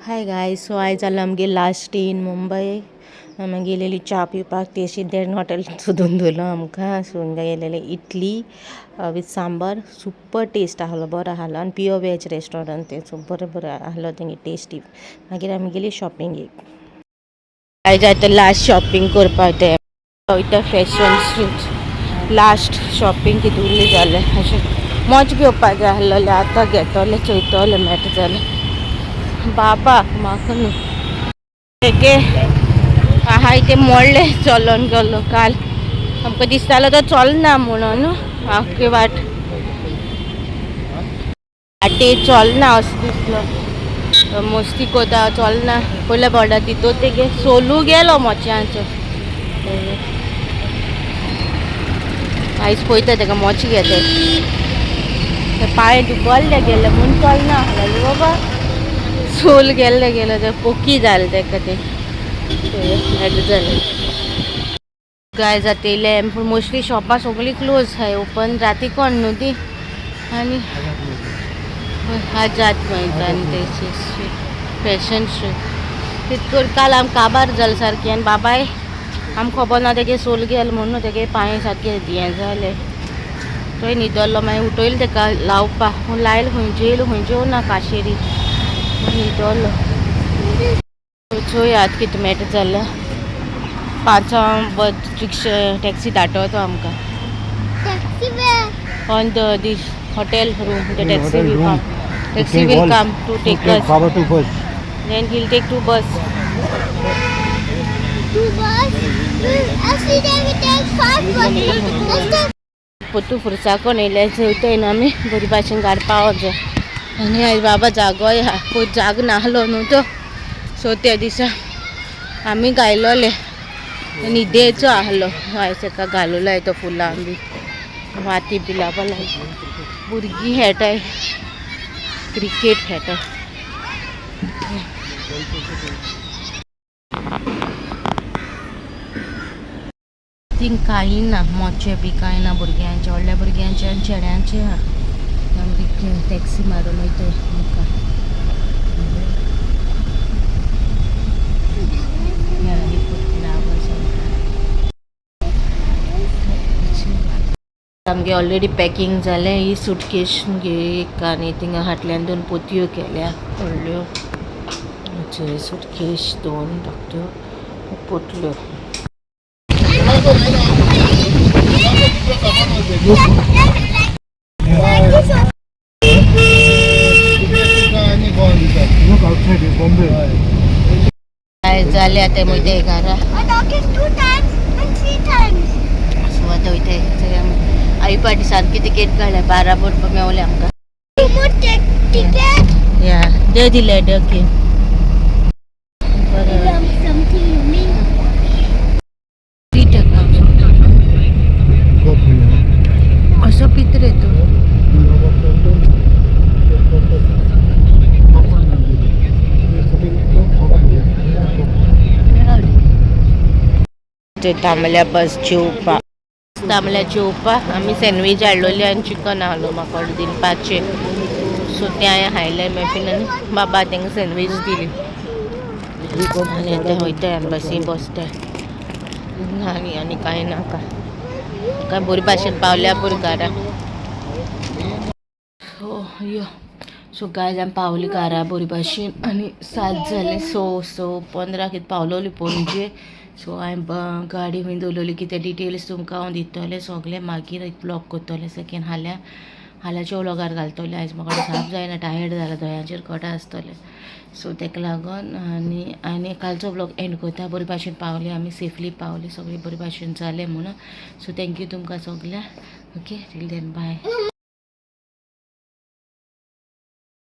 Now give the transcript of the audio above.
Hi guys, so आयज जालो आमगे लास्ट डे इन मुंबय. आमी गेलेली च्या पिवपाक ती देन हॉटेल सोदून दवरलो आमकां. सो गेलेले idli with sambar, super taste आहलो, बरो आहलो आनी प्युअर वेज रेस्टॉरंट तें. सो बरें बरें आहलो तेंगे टेस्टी. मागीर आमी गेली शॉपिंगेक. आयज आतां लास्ट शॉपिंग करपाक ते वयता फॅशन स्ट्रीट. लास्ट शॉपिंग कितें उरली जालें, अशें मोज घेवपाक जाय आहलोलें. आतां घेतोले, चोयतोले मेळटा जाल्यार. बाबा, म्हाका न्हू तेगे आहाय ते मोडले. चलोन गेलो काल, आमकां दिसतालो तो चलना म्हणून. आख्खी वाट वाटे चलना असो दिसलो. मस्ती कोता चलना पयल्या बोर्डा तितू तेगे सोलू गेलो मोच्यांचो. आयज पळयता तेका मोची घेता. ते पांय दुखवल्ले गेले म्हूण चलना आसलेले बाबा. सोल गेल्ले गेलो ते पोकी जालें तेका ते जालें. गायज, आतां येयले पूण मोस्टली शॉपां सगळीं क्लोज आहाय. ओपन राती कोण न्हू ती आनी आजाद मैदान ते फॅशन स्ट्रीट तितकर काल आमकां काबार जालें सारकें. आनी बाबाय आमकां खबर ना तेगे सोल गेल म्हणून तेगे पांय सारके हें जाले. तोय न्हिदल्लो. मागीर उठयलो तेका लावपाक पूण लायलो खंय जेयल खंय जेवना काशेरी न्हिदल्लो. चोयात कितें मेळटा जाल्यार. 5 बस रिक्षा टॅक्सी धाडटलो आमकां. Taxi where? On the this hotel room, the The taxi hotel will room. come. Taxi Take will all- come to to take take us. Baba to bus. Then he'll take two bus. Two bus? Actually, they will take five buses. Let's take पोत्तू फुरसाकोन येयले. चोयताय न्हू आमी बरी भाशेन घार पावत जाय. आनी आयज बाबा जागोय आहा, पयर जाग नाहलो न्हू तो. सो त्या दिसा आमी गायलोले न्हिदेचो आहलो. आयज तेका घालूं तो फुलां बी वाती बी लावपा लायता. भुरगीं खेळटाय, क्रिकेट खेळटाय. थिंग कांय ना, मोचे बी कांय ना भुरग्यांचे, व्हडल्या भुरग्यांचे आनी चेड्यांचे आहा. आमी टॅक्सी मारून वयताय मुखार. Yeah, he put flowers on that. आमगे ऑलरेडी पॅकिंग जालें. ही सुटकेश गे एक आनी थिंगा फाटल्यान दोन पोतयो केल्या व्हडल्यो. सुटकेश दोन धाकट्यो पोटल्यो. Look outside, it's Bombay. जालें आतां वयताय घरा. A dog is two times and three times. So आतां वयताय. आई पाटी सारकी तिकेट काडल्या, 12 रुपया मेवले आमकां. Two more ticket. या, दे दिले डके बरें. Something you mean? टाका. Coffee. असो पित रे तूं. ते थांबल्या बस जेवपा, थांबल्या जेवपा. आमी सँडवीच हाडलोली आनी चिकन आहलो म्हाका ऑर्डर दिवपाचें. सो तें हांवें खायलें मेफीन आनी बाबा तांकां सँडवीच दिली. आनी आतां वयताय आमी, बसी बसताय आनी आनी कांय नाका काय. बरी भाशेन पावल्या पुरो घरा. सो यो, सो गायज, आमी पावली घरा बरी भाशेन आनी 7 जाले. 6:15 कितें पावलोली पणजे. सो हांवें गाडी खंय दवरलेली कितें डिटेल्स तुमकां हांव दितलें सगळें. मागीर एक ब्लॉग करतलें सेकेंड हाल्या हाल्याच्या व्लॉगार घालतलें. आयज म्हाका साप जायना, टायर्ड जाला, दोळ्यांचेर कटा आसतलें. सो ताका लागून आनी आनी कालचो ब्लॉग एंड करता. बरे भाशेन पावली आमी, सेफली पावली, सगळें बरे भाशेन जालें म्हणून. सो thank you तुमकां सगळ्यांक. Okay, till then, bye.